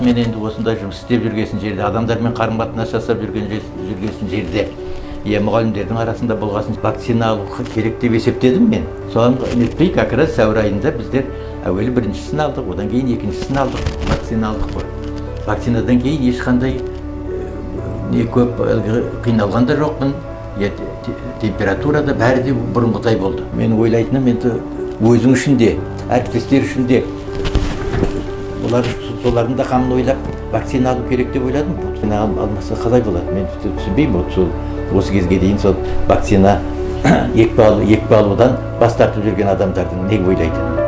Мен енді осындай жұмыс істеп жүргесін жерде, адамдармен қарым қатынас жасап жүргесін жерде, мұғалімдердің арасында болғасын, вакцина алу керек деп есептедім мен. Соған нетпей, как раз сәуір айында біздер әуелі біріншісін алдық, одан кейін екіншісін алдық, вакцина алдық қой. Вакцинадан кейін ешқандай не көп қиналған да жоқпын, температура да бәрі де бұрынғыдай болды. Мен ойлайтыным, енді өзің үшін де, әріптестер үшін де, олар солардың да қамын ойлап вакцина алу керек деп ойладым. Вакцина алмаса қалай болады? Мен түсінбеймін, сол осы кезге дейін сол вакцина екпе алудан бас тартып жүрген адамдардың не ойлайтынын.